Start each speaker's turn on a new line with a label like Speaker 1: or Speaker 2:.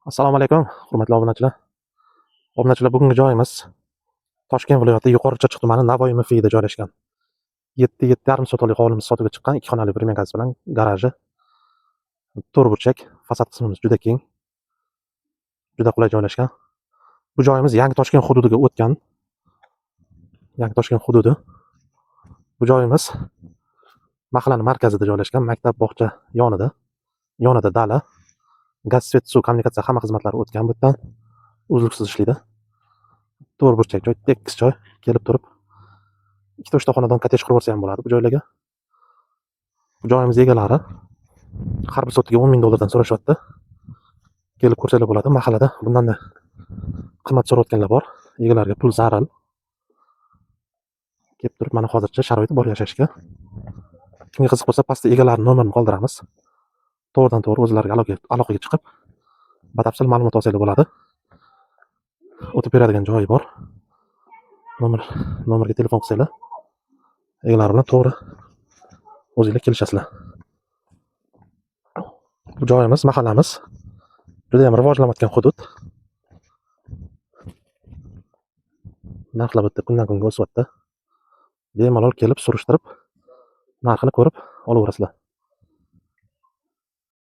Speaker 1: Assalomu alaykum, hurmatli obunachilar. Obunachilar, bugungi joyimiz Toshkent viloyati Yuqori Chirchiq tumani, Navoiy MFIda joylashgan. 7-7,5 sotixli hovlimiz sotuvga chiqqan, ikki xonali bir gaz bilan garaji. To'rt burchak, fasad qismimiz juda keng. Juda qulay joylashgan. Bu joyimiz Yangi Toshkent hududiga o'tgan. Yangi Toshkent hududi. Bu joyimiz mahallani markazida joylashgan, maktab, bog'cha yonida. Yonida dala. Gaz, свет, suv, kommunikatsiya, hamma xizmatlari o'tgan bu yerdan. Uzluksiz ishlaydi. To'rt burchak joy, tekis joy. Kelib turib, ikkita, uchta xonadon, kottej qurib olsa ham bo'ladi bu joylarga. Bu joyimiz egalari har bir sotiga 10 ming dollardan so'rashyapti. Kelib ko'rsanglar bo'ladi. Mahallada bundanda qimmat so'rayotganlar bor. Egalariga pul zaril. Kelib turib, mana hozircha sharoiti bor yashashga. Kimga qiziq bo'lsa, pastda egalarining nomerini qoldiramiz. To'g'ridan to'g'ri o'zlariga aloqaga chiqib, batafsil ma'lumot olsanglar bo'ladi. O'tib beradigan joyi bor. Nomerga telefon qilsanglar, egalari bilan to'g'ri o'zinglar kelishasizlar. Bu joyimiz, mahallamiz juda ham rivojlanayotgan hudud. Narxlar bu yerda kundan kunga o'syapti. Bemalol kelib surishtirib, narxini ko'rib olaverasizlar.